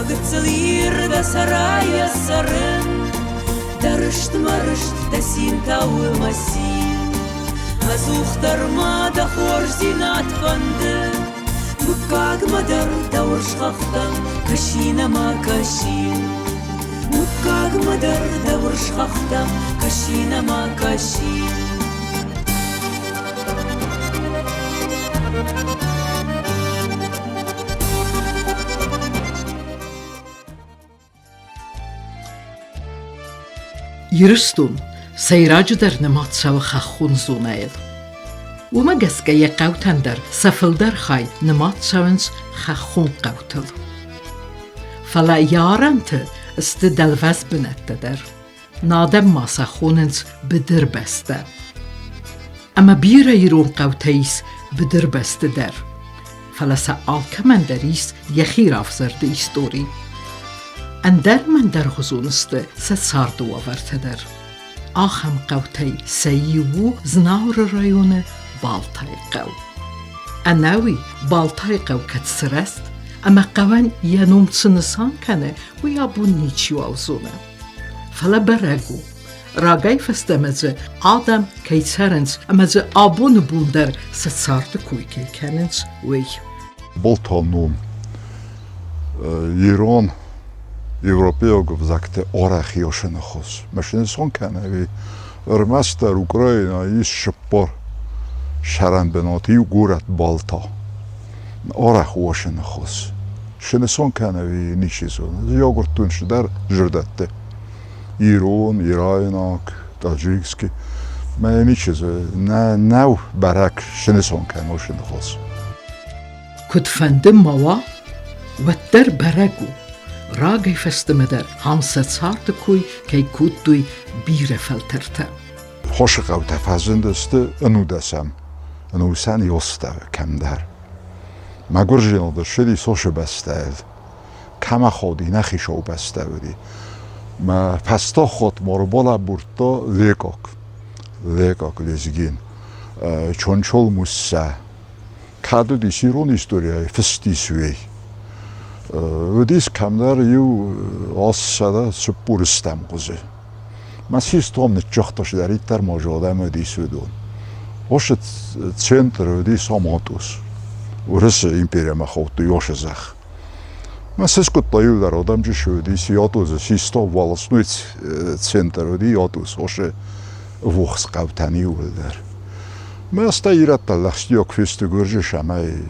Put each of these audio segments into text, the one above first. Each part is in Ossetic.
гыццыл Ир, дӕ сӕрайӕ цӕрын, Дӕ рыст мӕ рыст, дӕ цин та у мӕ цин. Ӕдзухдӕр ма дӕ хорздзинад фӕнды, Мыггагмӕ дӕр дӕ урс хӕхтӕм кӕсин ӕмӕ кӕсин. Мыггагмӕ дӕр дӕ урс хӕхтӕм кӕсин ӕмӕ кӕсин. Ирыстон сӕйраджыдӕр нымад цӕуы хӕххон зонӕйыл. Уымӕ гӕсгӕ йӕ хъӕутӕн дӕр сӕ фылдӕр хай нымад цӕуынц хӕххон хъӕутыл. Фӕлӕ йӕ арӕнты сты дӕлвӕз бынӕттӕ дӕр. Адӕм ма сӕ хонынц быдырбӕстӕ. Ӕмӕ бирӕ ирон хъӕутӕ ис быдырбӕсты дӕр. Фӕлӕ сӕ алкӕмӕн дӕр ис йӕхи равзӕрды истори. Ӕндӕр мӕндӕргъуызон сты сӕ царды уавӕртӕ дӕр. Ахӕм хъӕутӕй сӕ иу у Знауыры районы Балтайы хъӕу. Ӕнӕуи Балтайы хъӕу кӕд сырӕзт ӕмӕ хъӕуӕн йӕ ном цы нысан кӕны, уый абон ничиуал зоны. Фӕлӕ бӕрӕг у, рагӕй фӕстӕмӕ дзы адӕм кӕй цӕрынц ӕмӕ дзы абоны бон дӕр сӕ царды кой кӕй кӕнынц, уый. Болтон ном ирон европейаг ӕвзӕгты арӕх исы ныхас. Машинасон кӕнӕ ӕрмӕстдӕр Украинӕйы ис цыппар сӕрӕнбынат, иу горӕт Балта. Арӕх уасы ныхас. Сынысон кӕнӕ ничи зоны. Йогурттон цыдӕр зӕрдӕтты. Ирон, ирайнаг, таджикский. Мӕ ничи зоны. Нӕу бӕрӕг сынысон кӕнӕ уыцы ныхас. Куыдфӕнды ма уа, уӕддӕр бӕрӕг у, рагӕй фӕстӕмӕ дӕр ам сӕ царды кой кӕй кодтой бирӕ фӕлтӕртӕ. Хосы хъӕутӕ фӕзындысты ӕнудӕсӕм ӕнусӕн Иостӕвы кӕмдӕр. Мӕгуырзинады ссыди Сосы бӕстӕйыл. Кӕмӕ ходи, нӕхи шоубӕстӕ уыди. Мӕ фӕстӕххот морболӕбурдта лекок. Лекок лезгин. Чончол Муссӕ. Кӕд уыдис ирон историяйы фыст ис уый. Уыдис кӕмдӕр иу 840 стӕм хъуызы. Мӕ систом ныццагъта ма зодӕм уыдис уыдон. Уыцы центр уыдис Аматус. Уырысы империямӕ хаудтой Ошы зӕхх. Мӕ сыскъуыдта иу дӕр адӕм чысыл уыдис Ятузы систом волостной центр уыди Ятуз, Ошы вохс хъӕутӕн иууылдӕр. Мӕ стӕй ирӕттӕ лӕгъстиаг фесты гуырджы сӕмӕй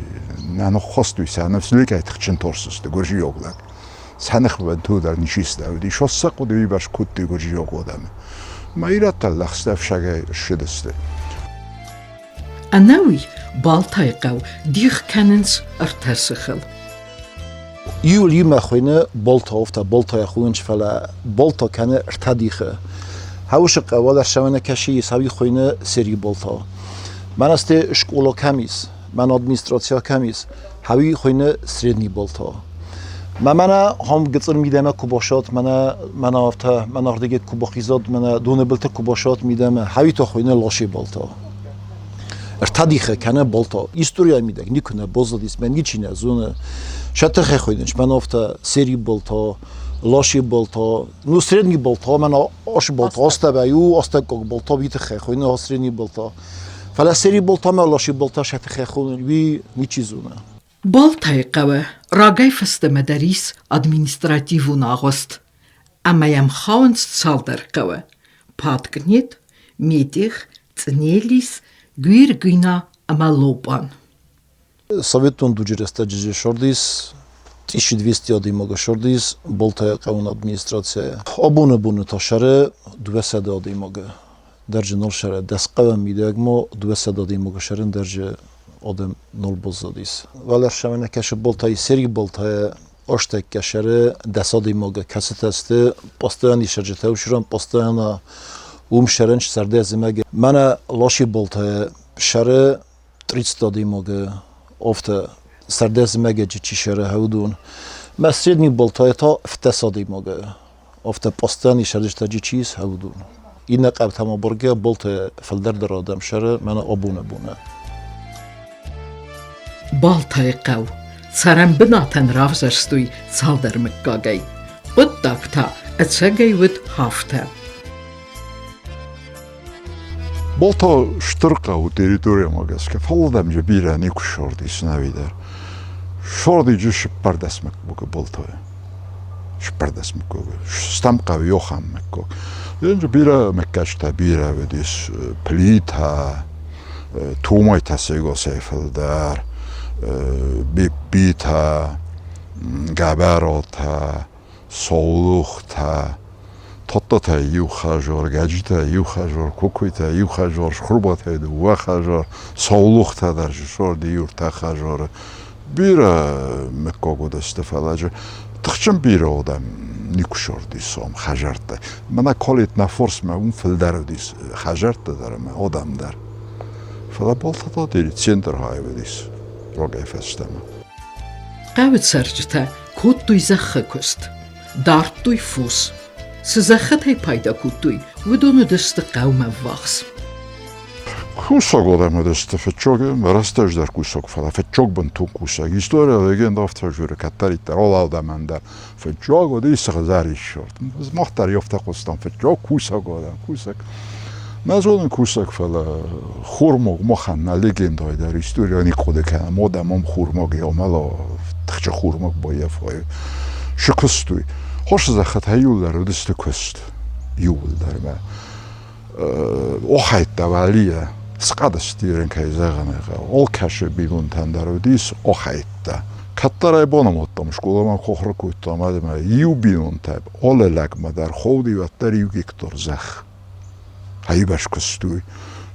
нӕ ныххостой сӕ ныфс лекӕй тыхджын торсысты гуырджиаг лӕг. Сӕ ныхвӕндтыл дӕр ничи слӕууыди, сосӕг хъуыды уыйбӕрц кодтой гуырджиаг адӕмы. Мӕ ирӕттӕ лӕгъстӕ ӕфсагӕй ссыдысты. Ӕнӕуи Балтайы хъӕу дих кӕнынц ӕртӕ сыхыл. Иу иумӕ хуыйны Болтовтӕ, Болтойӕ хуынынц, фӕлӕ Болто кӕны ӕртӕ дихы. Хӕуысы хъӕуы лӕсӕвӕны кӕсы ис, ауи хуыйны Сергий Болто. Мӕнӕ сте скъола кӕм ис, мӕн администрация кӕм ис, хӕуи хуыйны Средний Болто. Мӕ мӕнӕ хом гыцъыр мидӕмӕ куы башат, мӕнӕ мӕнӕ афтӕ мӕнӕ ардыгӕй куы бахизат, мӕнӕ доны былты куы башат мидӕмӕ, хӕуи та хуыйны Лоши Болто. Ӕртӕ дихы кӕнӕ болто. Историйӕ мидӕг никуы нӕ баззадис, мӕ ничи нӕ зоны. Сӕ тыххӕй хуыйнынц мӕн афтӕ сери болто, лоши болто, ну средний болто, мӕн ос болто, остӕбӕй у остӕггаг болто, уый тыххӕй хуыйны средний болто. Фӕлӕ сери болто ӕмӕ лоши болто сӕ тыххӕй хуыйны, уый ничи зоны. Балтайы хъӕуы рагӕй фӕстӕмӕ дӕр ис административон агъуыст, ӕмӕ йӕм хауынц цалдӕр хъӕуы: Паткнет, Метех, Цънелис, Гуиргуина ӕмӕ Лопъан. Советон дуджы рӕстӕджы сордис 1200 адӕймагы сордис Балтайы хъӕуын администрацийӕ. Абоны боны та сӕры 200 адӕймагы. Дӕрджы нал сӕры дӕс хъӕуы мидӕг ма 200 адӕймагы сӕрын дӕрджы адӕм нал баззадис. Уӕлӕрсӕмӕ кӕсы Балтайы Серги Балтайы Астӕккӕ сӕры дӕс адӕймагы, кӕцытӕ сты постоянно исӕрджытӕ усран постоянно уым сӕрӕн сӕрдӕ зымӕг. Мӕнӕ Лоши Болтайы сӕры 30 адӕймагы афтӕ сӕрдӕ зымӕгӕджы чи сӕры уыдон. Мӕ средний Болтайы та фтӕс адӕймагы афтӕ постоянно исӕрджытӕ чи ис, уыдон. Иннӕ къӕвтӕ ма бӕргӕ Болтайы фылдӕр дӕр адӕм сӕры мӕнӕ абоны боны. Балтайы хъӕу. Цӕрӕнбынатӕн равзӕрстой цалдӕр мыггагӕй. Хъуыддаг та ӕцӕгӕй уыд афтӕ. Болта стыр хъӕуы территориямӕ гӕсгӕ, фӕлӕ дӕм же бирӕ никуы ссордис нӕуи дӕр. Ссордиджы 14 мыггагы Болтойы. 14 мыггагы. Стӕм хъӕуы Йохам мыггаг. Енджы бирӕ мыггӕгтӕ бирӕ уыдис. Плитӕ, Тумайтӕ сегосӕй фылдӕр, Биппитӕ, Гӕбӕротӕ, Саулохтӕ, Тадтатӕ иу хӕзор, Гӕджитӕ иу хӕзор, Кокойтӕ иу хӕзор, Цхуырбатӕ дыууӕ хӕзор, Саулохтӕ дӕр сорди иу ӕртӕ хӕзоры. Бирӕ мыггаг уыдысты, фӕлӕ тыхджын бирӕ адӕм никуы сорди сом хӕзӕрттӕ. Мӕнӕ Колит нӕ форсмӕ уым фылдӕр уыдис хӕзӕрттӕ дӕр ӕмӕ адӕм дӕр. Фӕлӕ Балтататери центр хай уыдис рогӕй фӕстӕмӕ. Хъӕуы цӕрджытӕ кодтой зӕххы куыст, дардтой фос. Цы зӕххытӕй пайда кодтой, уыдон уыдысты хъӕумӕ ввахс. Кусӕг адӕм уыдысты фыццаг, рӕстӕджы кусӕг, фӕлӕ фыццаг бынтон кусӕг. История легенда афтӕ дзуры кӕддӕриддӕр алы адӕмӕн дӕр. Фыццаг уыди сыгъзӕрин ссорт. Мах дӕр афтӕ хъуыстам, фыццаг кусӕг адӕм, кусӕг. Нӕ зонын кусӕг, фӕлӕ хурмог махӕн нӕ легендӕйы дӕр история никуы хъуыды кӕнӕм. Адӕм ам хурмог ӕмӕ тыхджын хурмог баййафой. Сыкуыстой. Хосы зӕххытӕ иууылдӕр уыдысты куыст. Иууылдӕр мӕ. Охӕйттӕ валийӕ схъӕдыстирын, кӕй зӕгъын ӕй хъӕуы, алкӕцы бинонтӕн дӕр уыдис охӕйттӕ. Кӕддӕр ӕй банымадтам, скъоламӕ куы ахуыр кодтам, ӕмӕ иу бинонтӕ алы лӕгмӕ дӕр хауди уӕддӕр иу гектар зӕхх. Аивӕз куыстой,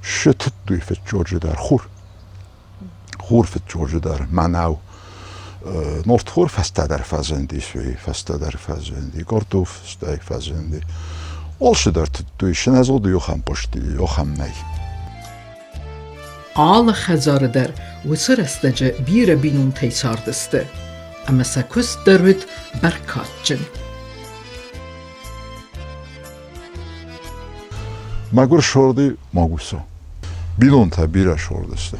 сытыдтой фыццаджы дӕр хур. Хур фыццаджы дӕр мӕнӕу. Нортхор фӕстӕдӕр фӕзындис, уый фӕстӕдӕр фӕзынди, картоф стӕй фӕзынди. Алцыдӕр тыдтой, сынӕзоды ахӕм хъуысти, ахӕм нӕй. Алы хӕдзары дӕр уыцы рӕстӕджы бирӕ бинонтӕй цардысты, ӕмӕ сӕ куыст дӕр уыд бӕркадджын. Мӕгуыр сорди магуса. Бинонтӕ бирӕ сордысты.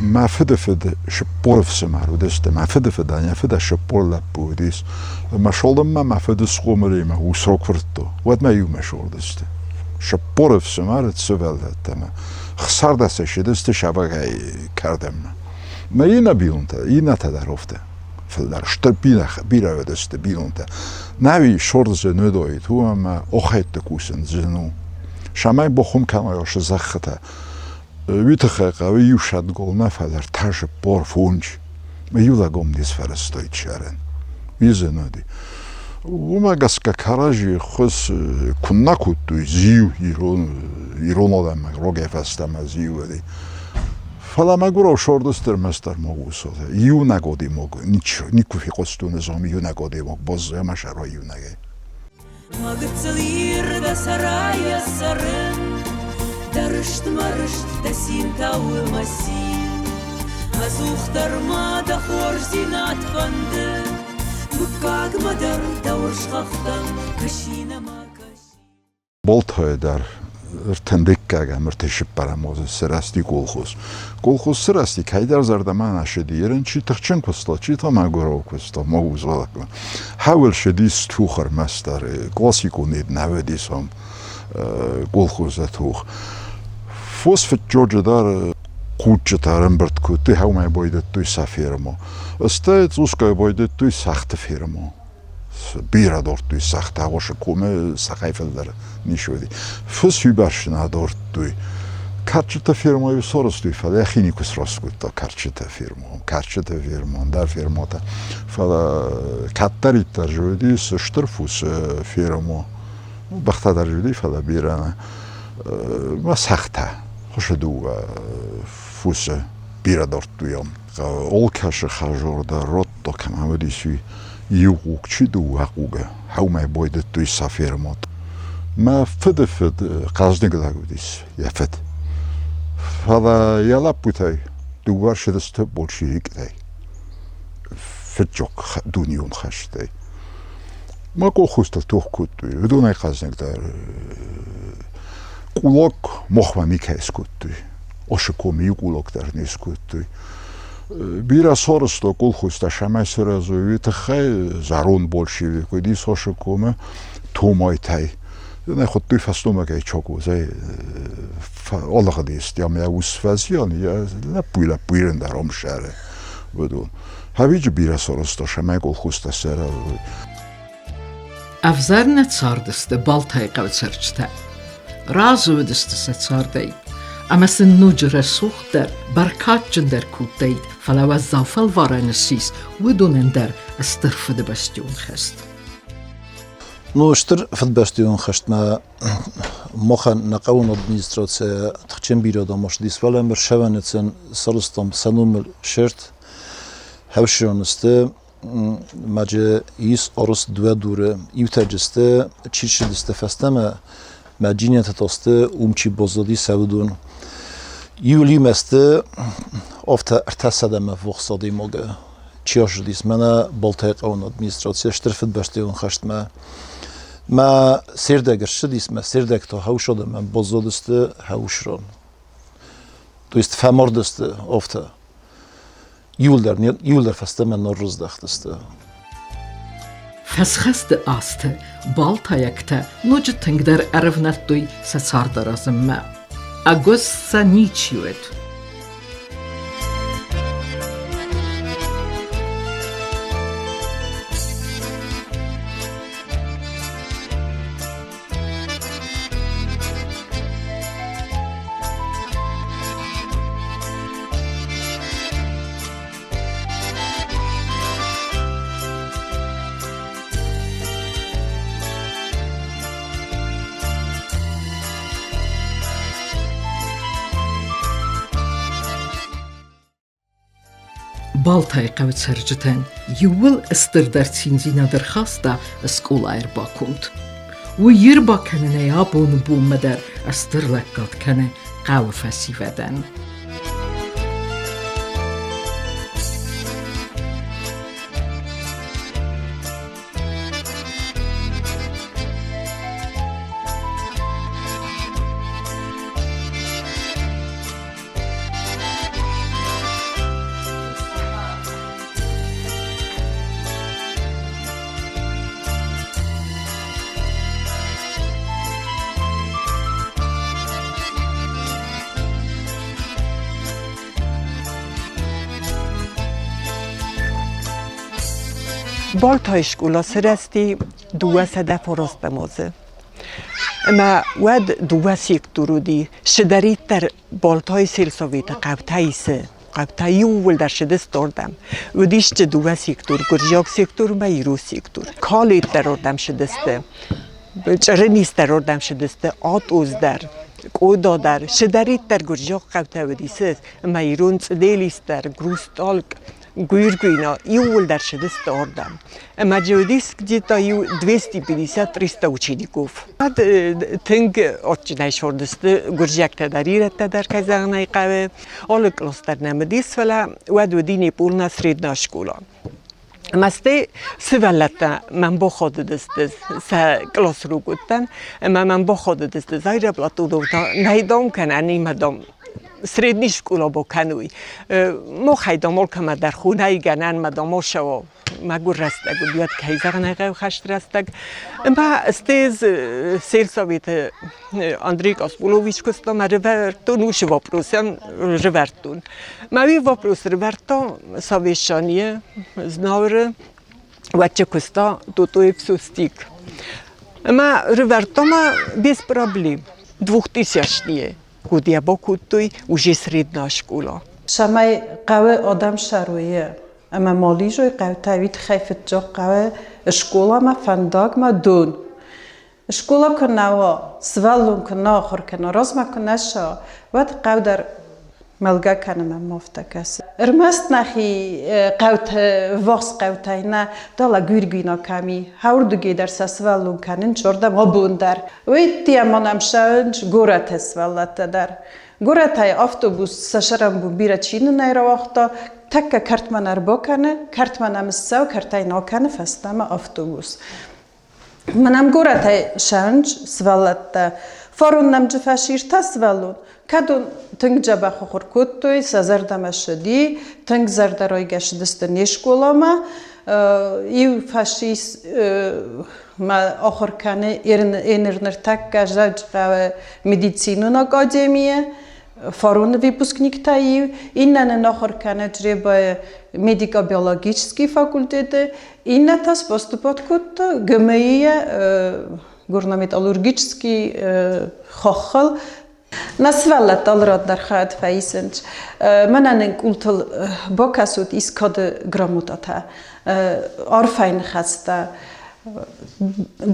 Мӕ фыды фыд 40 ӕфсымӕр уыдысты. Мӕ фыды фыдӕн йӕ фыд 40 лӕппу уыдис. Мӕ солыммӕ мӕ фыды схъомылимӕ ус ракуырдта. Уӕд мӕ иумӕ сордысты. 40 ӕфсымӕры сывӕллӕттӕ мӕ хсӕрдӕсӕй ссыдысты сабагӕй кӕрдӕммӕ. Мӕ иннӕ бинонтӕ, иннӕтӕ дӕр афтӕ. Фылдӕр стыр бирӕ уыдысты бинонтӕ. Нӕуи сордзы ныдоит, у ӕмӕ охӕйтты кусын зын у. Цӕмӕй бохъум кӕной осы зӕххытӕ, уый тыххӕй хъӕуы иу садгол нӕ, фӕлӕ ӕртӕ 45. Иу лӕгом не сфӕрӕзтой чарӕн. Уый зын уыди. Уымӕ гӕсгӕ кӕрӕдзийы ххуыс куыннӕ кодтой зиу ирон, ирон адӕммӕ рогӕй фӕстӕмӕ зиу уыди. Фӕлӕ мӕгуырау сордысты ӕрмӕстдӕр могусотӕ. Иунӕг одемог никуы фехъуыстон ӕз ам иунӕг одемог баззайа ӕмӕ сӕрой иунӕгӕй. Мӕ гыццыл Ир дӕ сӕрайӕ цӕрын, Дӕ рыст мӕ рыст, дӕ цин та у мӕ цин. Ӕдзухдӕр ма дӕ хорздзинад фӕнды, Мыггагмӕ дӕр дӕ урс хӕхтӕм кӕсин ӕмӕ кӕсин. Болтойы дӕр ӕртындыккаг ӕмӕ ӕртӕсыппӕрӕм азы сырӕзти колхоз. Колхоз сырӕзти, кӕйдӕр зӕрдӕмӕ нӕ ссыди, ерын чи тыхджын куыста, чи та мӕгуырау куыста, мӕгуызалакмӕ. Хӕуыл ссыдис тух ӕрмӕстдӕр, классикон нед нӕ уыдис ам колхозы тух. Фос фыццаджы дӕр хъуджджытӕ ӕрӕмбырд кодтой, хӕумӕ байдыдтой сӕ фермӕ. Стӕй цъусгай байдыдтой сӕгъты фермӕ. Бирӕ дордтой сӕгътӕ Ошы комы сӕгъӕй фылдӕр ницы уыди. Фыс уыйбӕрц нӕ дордтой. Кӕрчытӕ фермӕйы сарӕзтой, фӕлӕ йӕхи никуы сраст кодта кӕрчытӕ фермӕ. Кӕрчытӕ фермӕ, ӕндӕр фермӕтӕ. Фӕлӕ кӕддӕриддӕр же уыди стыр фусы фермӕ. Бӕхтӕ дӕр уыди, фӕлӕ бирӕ нӕ. Мӕ сӕгътӕ, хуысы дыууӕ фусы бирӕ дордтой ам. Алкӕцы хӕзор дӕр радта, кӕмӕ уыдис, уый иу хъуг чи дыууӕ хъугы. Хъӕумӕ байдыдтой сӕ фермӕт. Мӕ фыды фыд хъӕздыг лӕг уыдис, йӕ фыд. Фӕлӕ йӕ лӕппутӕй дыууӕ ссыдысты большевиктӕй, фыццаг дунеон хӕстӕй. Мӕ колхозтыл тох кодтой, уыдонӕй хъӕздыгдӕр къулок махмӕ никӕй скодтой. Осы комы иу къулок дӕр не скодтой. Бирӕ сорысто колхозтӕ сӕмӕй сырӕзой, уый тыххӕй зӕронд большевик уыди Сосы комы Томайтӕй. Нӕ хуыдтой фӕсномыгӕй Чокозӕй алыгъдысты ӕмӕ ус фӕзиан, йӕ лӕппуйы лӕппуйы дӕр ӕмсӕры уыдон. Хӕвиджы бирӕ сарӕзта сӕмӕй колхозтӕ сӕрӕзой. Ӕвзӕр нӕ цардысты Балтайы хъӕуы цӕрджытӕ. Разы уыдысты сӕ цардӕй. Ӕмӕ сын ноджы рӕсугъддӕр, бӕркадджындӕр куы уыдаид, фӕлӕ уӕззау фӕлварӕн ссис уыдонӕн дӕр Стыр Фыдыбӕстӕйон хӕст. Ну, Стыр Фыдыбӕстӕйон хӕстмӕ махӕн нӕ хъӕуон администрацийӕ тыхджын бирӕ адӕм ссыдис, фӕлӕ ӕрсӕвӕны сарӕзтам сӕ номыл сырд. Хӕвсирон сты маджы ис ӕрус дыууӕ дуры. Иутӕ сты, чи ссыдысты фӕстӕмӕ, мӕ джинетӕ та сты, уым чи баззади, сӕ уыдон. Иу лимӕ сты афтӕ ӕртӕсӕдӕмӕ ввахс адӕймагы. Чи ссыдис, мӕнӕ Балтайы хъӕуы администрацийӕ Стыр Фыдыбӕстӕйон хӕстмӕ. Мӕ сердӕг ссыдис, мӕ сердӕг та хӕусадӕмӕ баззадысты хӕусран. То есть фӕмардысты афтӕ. Иуылдӕр, иуылдӕр фӕстӕмӕ ныррыздӕхтысты. Фӕсхӕсты азты балтайӕгтӕ ноджы тынгдӕр ӕрӕвнӕлдтой сӕ цардаразынмӕ. Ӕгуыст сӕ ничи уыд. Балтайы хъӕуы цӕрджытӕн иууыл стырдӕр циндзинад ӕрхаста скъолайы ӕрбаконд. Уый ӕрбакӕнынӕй абоны бонмӕ дӕр стыр лӕггад кӕны хъӕуы фӕсивӕдӕн. Балтайы скъола сырӕзти 209 азы. Ӕмӕ уӕд дыууӕ сектор уыди, цыдӕриддӕр Балтайы сельсоветы хъӕутӕ исы, хъӕутӕ иууылдӕр цыдысты уырдӕм. Уыдисты дыууӕ сектор, гуырдзиаг сектор ӕмӕ ирон сектор. Калет дӕр уырдӕм цыдысты, Чъырынис дӕр уырдӕм цыдысты, Атъоз дӕр, Къода дӕр, цыдӕриддӕр гуырдзиаг хъӕутӕ уыдис, ӕмӕ ирон Цъделис дӕр, Грусталк, Гуиргуина иууылдӕр цыдысты ардӕм. Ӕмӕ дзы уыдис где-то иу 250-300 учеников. Тынг адджынӕй сордысты гуырдзиӕгтӕ дӕр, ирӕттӕ дӕр, кӕй зӕгъын ӕй хъӕуы. Алы кълас дӕр нӕм уыдис, фӕлӕ уӕд уыди неполная средняя школа. Ӕмӕ стӕй сывӕллӕттӕ мӕм бахудыдысты, сӕ къласруг уыдтӕн, ӕмӕ мӕм бахудыдысты, Зайра Платоновна, нӕй дам кӕнӕ, нимӕ дам средний школа бакӕнуй. Махӕй дам алкӕмӕ дӕр хонӕй гӕнӕн ма дам ошӕуа мӕгуыр рӕстӕг уыд, уӕд кӕй зӕгъын ӕй хъӕуы хӕст рӕстӕг. Ӕмӕ стез сельсоветы Андрей Каспулович куыста, мӕ рывӕрдтон уыцы вопросӕн рывӕрдтон. Мӕ уый вопрос рывӕрдтон совещание Знауыры, уӕд чи куыста Тотоев Сустик. Ӕмӕ рывӕрдтон ма без проблем. Двухтысячные куыд йӕ бакодтой, уже средняя школа. Цӕмӕй хъӕуы адӕм сӕруйы ӕмӕ ма лизой хъӕутӕ, уый тыххӕй фыццаг хъӕуы скъоламӕ фӕндагмӕ дон. Скъола куы нӕ уа, сывӕллон куы нӕ ахуыр кӕна, размӕ куы нӕ ссӕуа, уӕд хъӕу дӕр мӕлгӕ кӕны мӕм афтӕ кӕсы. Ӕрмӕст нӕхи хъӕуты, ввахс хъӕутӕй нӕ, дала Гуиргуина кӕм и, хӕуырдыгӕй дӕр сӕ сывӕллон кӕнынц, уырдӕм абон дӕр. Уый ӕмӕ нӕм ссӕуынц горӕты сывӕллӕттӕ дӕр. Горӕтӕй автобус сӕ сӕрӕнбон бирӕ чи нӕ рауагъта, тӕккӕ кӕртмӕ нӕ ӕрбакӕны, кӕртмӕ нӕм ссӕуы, кӕртӕй нал кӕны фӕстӕмӕ автобус. Мӕнӕм горӕтӕй ссӕуынц сывӕллӕттӕ. Фарон нӕм джы фӕсирта сывӕллон, кӕд уын тынг дзӕбӕх ахуыр кодтой, сӕ зӕрдӕмӕ ссыди, тынг зӕрдӕрайгӕ ссыдысты не скъоламӕ. Иу фӕсис ма ахуыр кӕны еныр ныртӕккӕ Дзӕуджыхъӕуы медицинон академийы, фароны выпускниктӕй иу, иннӕ нын ахуыр кӕны Чъребайы медико-биологический факультеты, иннӕ та споступать кодта ГМИ-йы горнометаллургический хаххыл. Нӕ сывӕллӕттӕ алыран дӕр хайад фӕисынц. Мӕнӕ нын къултыл бакӕсут искӕды грамотатӕ, арфӕйы ныхӕстӕ.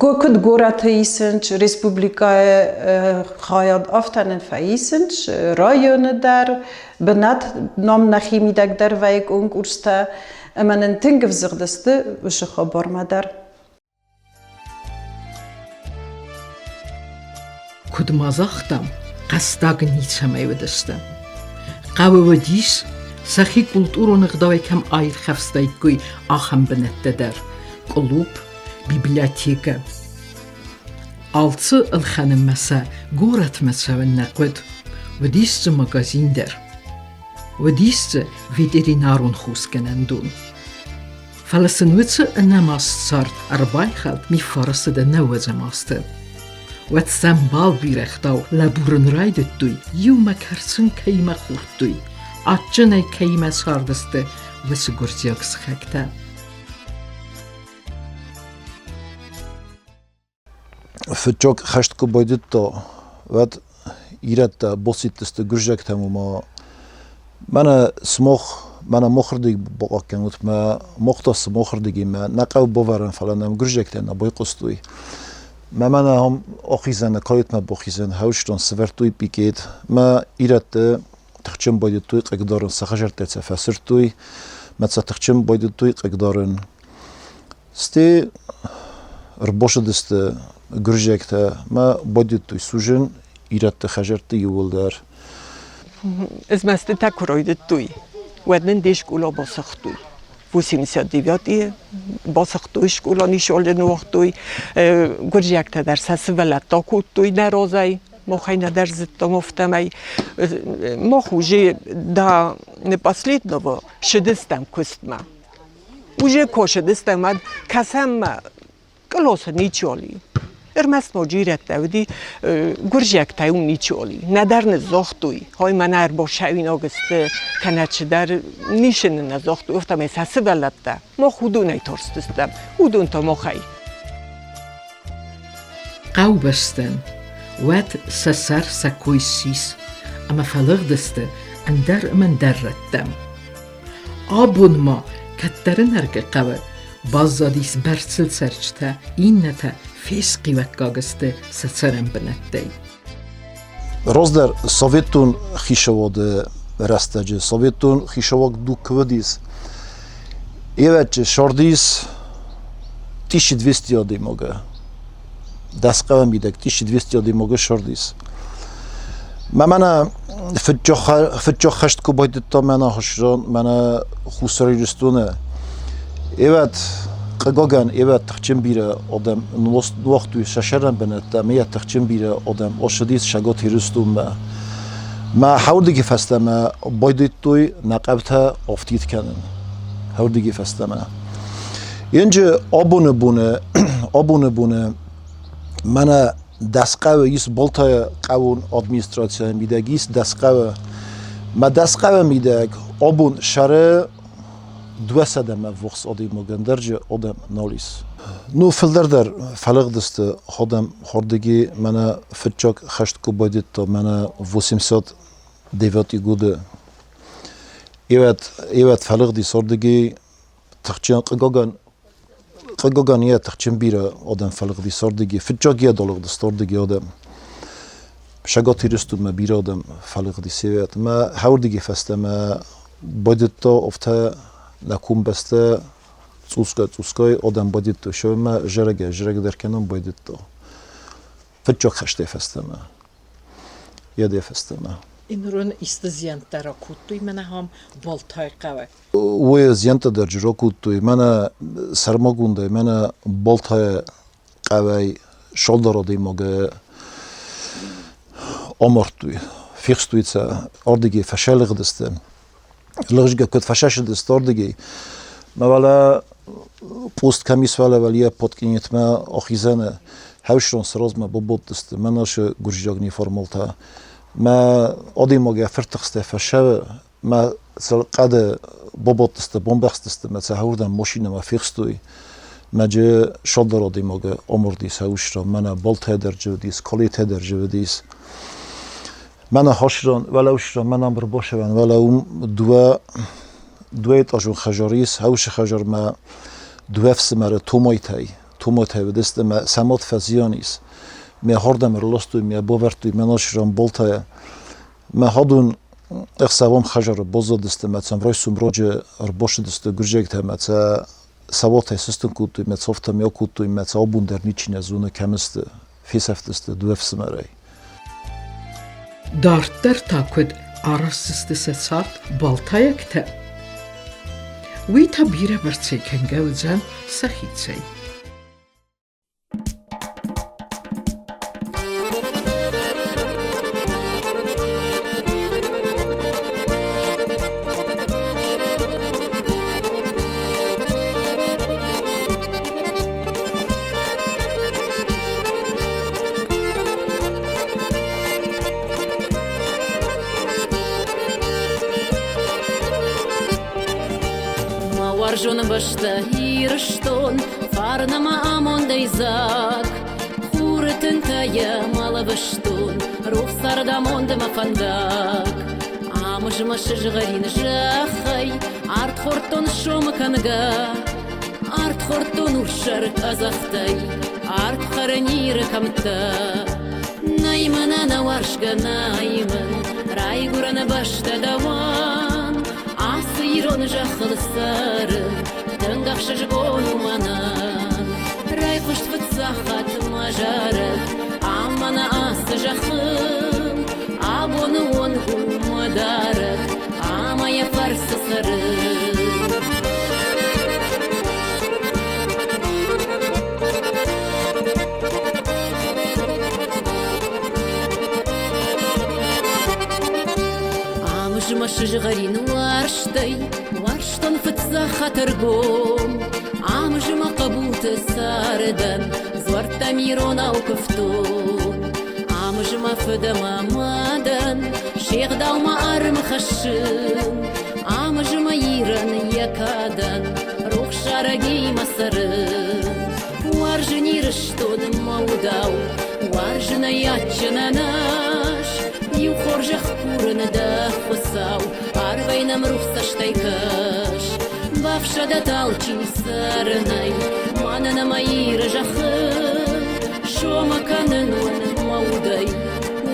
Куыд горӕты исынц, республикӕйы хайад, афтӕ нын фӕисынц районы дӕр, бынат нам нӕхи мидӕг дӕр вӕййы конкурстӕ ӕмӕ нын тынг ӕвзыгъд сты уыцы хабармӕ дӕр. Куыд ма загътам, хъӕстаг ницӕмӕй уыдысты. Хъӕуы уыдис, сӕхи культурон ӕгъдауӕй кӕм аирхӕфстаиккой, ахӕм бынӕттӕ дӕр – клуб, библиотекӕ. Алцы ӕлхӕнынмӕ сӕ горӕтмӕ цӕуын нӕ хъуыд, уыдис дзы магазин дӕр. Уыдис дзы ветеринарон хосгӕнӕндон. Фӕлӕ сын уыцы ӕнӕмаст цард ӕрбайхӕлд миффӕрсыды нӕуӕдзӕм азты. Уӕд сӕм балбирӕгътау лӕбурын райдыдтой, иумӕ кӕрцын кӕимӕ хордтой, адджынӕй кӕимӕ цардысты, уыцы гуырдзиаг сыхӕгтӕ. Фыццаг хӕст куы байдыдта, уӕд ирӕттӕ бацыдысты гуырдзиӕгтӕм ӕмӕ мӕнӕ сымах, мӕнӕ махырдыг бахъахъхъӕнут, мӕ мах та сымахырдыгимӕ нӕ хъӕуы бавӕрӕн, фӕлӕ нӕм гуырдзиӕгтӕ нӕ байхъуыстой. Мӕ мӕнӕ ам ахизӕны каютмӕ бахизӕн хӕустон сӕвӕрдтой пикет, мӕ ирӕтты тыхджын байдыдтой хъыгдарын, сӕ хӕдзӕрттӕ сӕ фӕсырдтой, мӕ сӕ тыхджын байдыдтой хъыгдарын. Стӕй ӕрбацыдысты гуырдзиӕгтӕ мӕ байдыдтой судзын ирӕтты хӕдзӕртты иууылдӕр. Змӕстытӕ куы райдыдтой, уӕд нын де скъола басыгътой. 89-ы басыгътой скъола, нисолы ныуагътой. Гуырдзиӕгтӕ дӕр сӕ сывӕллӕттӕ акодтой нӕ разӕй. Махӕй нӕдӕр зыдтам, афтӕмӕй. Мах уже до последнего шыдыстӕм куыстмӕ. Уже косыдыстӕм, уӕд кӕсӕм ма кълосы ничиуал и. Ӕрмӕст ноджы ирӕттӕ уыди, гуырдзиӕгтӕй уым ничиуал и. Нӕдӕр ныдздзагътой, ой, мӕнӕ ӕрбацӕуинаг сты, кӕнӕ чидӕр ницы нын нӕ загътой, афтӕмӕй сӕ сывӕллӕттӕ мах уыдонӕй тарстыстӕм, уыдон та махӕй. Хъӕубӕстӕн уӕд сӕ сӕр сӕ кой ссис, ӕмӕ фӕлыгъдысты ӕндӕр ӕмӕ ӕндӕр рӕттӕм. Абон ма кӕддӕры нӕргӕ хъӕуы баззадис бӕрцыл цӕрджытӕ, иннӕтӕ фесхъиуӕггаг сты сӕ цӕрӕнбынӕттӕй. Раздӕр советон хицауады рӕстӕджы советон хицауад дуг куы уыдис, ӕвӕдджы сардис 1200 адӕймагы. Дӕс хъӕуы мидӕг 1200 адӕймагы сардис. Мӕ мӕнӕ фыдджох хӕст куы байдыдта мӕнӕ хуызон, мӕнӕ Хуссар Ирыстоны, ӕвӕд хъыгагӕн, ӕвӕд тыхджын бирӕ адӕм ныуагътой сӕ сӕрӕн бынӕттӕ, ӕмӕ йӕ тыхджын бирӕ адӕм ӕссыдис Цӕгат Ирыстонмӕ. Мӕ хӕрдыги фӕстӕмӕ байдыдтой нӕ хъӕутӕ афтид кӕнын. Хӕрдыги фӕстӕмӕ. Енджы абоны боны, абоны боны мӕнӕ дӕс хъӕуы ис Болтайы хъӕуон администрацийы мидӕг ис дӕс хъӕуы. Мӕ дӕс хъӕуы мидӕг абон сӕры дыууӕсӕдӕмӕ ввахс адӕймагӕн дӕр адӕм нал ис. Ну, фылдӕр дӕр фӕлыгъдысты адӕм хордыги, мӕнӕ фыццаг хӕст куы байдыдта, мӕнӕ 89 годы. Ивӕд, ивӕд фӕлыгъдис ордыги тыхджын хъыгагӕн хъыгагӕн йӕ тыхджын бирӕ адӕм фӕлыгъдис ордыги. Фыццаг йӕ долыгъдысты ордыги адӕм. Цӕгат Ирыстонмӕ бирӕ адӕм фӕлыгъдис ивӕд. Мӕ хӕрдыги фӕстӕмӕ байдыдта афтӕ нӕ комбӕстӕ цъусгай-цъусгай адӕм байдыдтой сӕумӕ зарӕгӕй зарӕгдӕр кӕнын байдыдта. Фыццаг хӕстӕй фӕстӕмӕ. Йӕдӕй фӕстӕмӕ. Инрон исты зиӕнттӕ ракодтой мӕнӕ ахӕм Болтай хъӕуы? Уый зиӕнттӕ дӕр ракодтой. Мӕнӕ сӕрмагондӕй, мӕнӕ Болтай хъӕуӕй цалдӕр адӕймагы. амардтой, фехстой сӕ, ардыгӕй фӕсӕлыгъдысты. Лыгъзгӕ куыд фӕсӕсыдысты ардыгӕй. Мӕ уӕлӕ пост кӕм ис, уӕлӕ уӕлийӕ подкъинетмӕ ахизӕны хӕвсрон сразмӕ бабадтысты мӕ нашы гуырдзиаг неформалтӕ. Мӕ адӕймаг йӕ фыртыхстӕй фӕсӕвы, мӕ хъӕды бабадтысты, бамбӕхстысты, мӕ сӕ хӕрдӕм машинӕмӕ фехстой. Мӕ джы саддӕр адӕймагы амардис хӕвсрон, мӕнӕ балтӕ дӕр джы уыдис, калетӕ дӕр джы уыдис. Мӕнӕ хасран, уӕлӕусран, мӕнӕ ӕрбасӕвӕн, уӕлӕ уым дыууӕ дыууӕэтажон хӕдзар ис, хӕусы хӕдзармӕ дыууӕ ӕфсымӕры Томайтӕй, Томатӕй уыдысты ӕмӕ сӕ мад фӕзиан ис. Мӕ хӕрдӕм ӕрластой, мӕ бавӕрдтой мӕ насран балтӕ. Мӕ хӕдон ӕхсӕвӕм хӕдзары баззадысты мӕ сӕм райсом раджы ӕрбацыдысты гуырдзиӕгтӕ ӕмӕ сӕ сауатӕй сыстын кодтой, мӕ цӕфтӕм акодтой, мӕ сӕ абон дӕр ничи нӕ зоны, кӕм сты, фесӕфтысты дыууӕ ӕфсымӕрӕй. Дарддӕр та куыд араздзысты сӕ цард балтайӕгтӕ, уый та бирӕбӕрцӕй кӕнгӕ уыдзӕн сӕхицӕй. Мӕ уарзон бӕстӕ Ирыстон, фарн ӕмӕ амондӕй дзаг. Хуры тынтӕ йӕ мӕлӕвӕстон, рухс цардамонд ӕмӕ фӕндаг. Ам змӕ сызгъӕрин зӕххӕй ард хордтон сомы кӕнгӕ. Ард хордтон урссӕр къӕдзӕхтӕй, ард хӕрын Иры кӕмттӕ. Нӕй мын ӕнӕуарзгӕ, нӕй мын райгуырӕн бӕстӕ дӕуӕн. Ацы ирон зӕххыл цӕрын тынг ӕхсызгон у мӕнӕн. Райхъуыст фыццаг хатт мӕ зарӕг, ам мӕнӕ ацы зӕххыл. Абоны онг у мӕ дарӕг, ӕмӕ йӕ фӕрцы цӕрын. Ам змӕ сызгъӕрин уарзтӕй уарзтон фыццаг хатыргом. Ам змӕ хъӕбулты цардӕн дзуӕрттӕм иронау куывтон. Ам змӕ фыд ӕмӕ мадӕн се гъдаумӕ арм хӕссын. Ам змӕ Ирӕн йӕ кадӕн рухс зарӕгимӕ цӕрын. Уарзын Ирыстоны мӕ удау, уарзын ӕй адджынӕн ӕз. Иу хорзӕх курын дӕ, Хуыцау, арвӕй нӕм рухс цӕстӕй кӕс. Бафсӕдӕт алчи цӕрынӕй, мӕнӕн ӕмӕ Иры зӕххыл. Сомы кӕнын уын мӕ удӕй,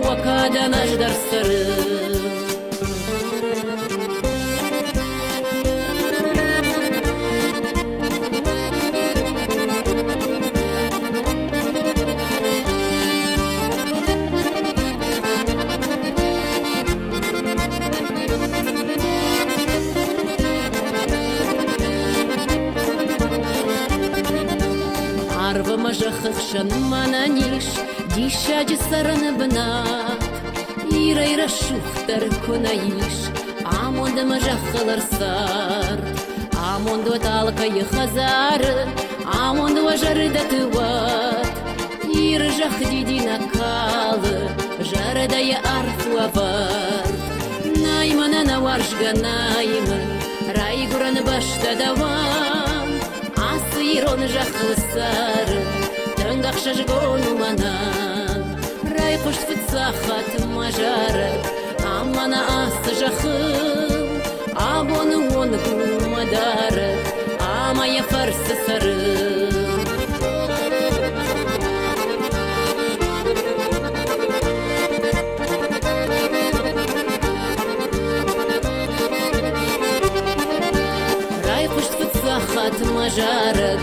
уӕ кадӕн ӕз дӕр цӕрын. Арвы мӕ зӕххы хсӕн мӕнӕн ис диссаджы цӕрӕны бынат. Ирӕй рӕсугъддӕр куы нӕ ис, амонд ӕмӕ зӕххыл ӕрцард. Амонд уӕд алкӕйы хӕдзары, амонд уӕ зӕрдӕты уӕд. Иры зӕхх дидинӕг калы, зӕрдӕйы арф уӕвӕрд. Нӕй мӕнӕн ӕуарзгӕ, нӕй мын райгуырӕн бӕстӕ дӕуӕн. Ацы ирон зӕххыл цӕрын тынг ӕхсызгон у мӕнӕн. Райхъуыст фыццаг хатт мӕ зарӕг, ам мӕнӕ ацы зӕххыл. Абоны онг у мӕ дарӕг, ӕмӕ йӕ фӕрцы цӕрын. Райхъуыст фыццаг хатт мӕ зарӕг,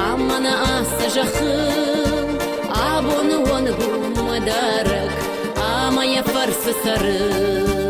ам мӕнӕ ацы зӕххыл. Абоны онг у мӕ дарӕг, ӕмӕ йӕ фӕрцы цӕрын.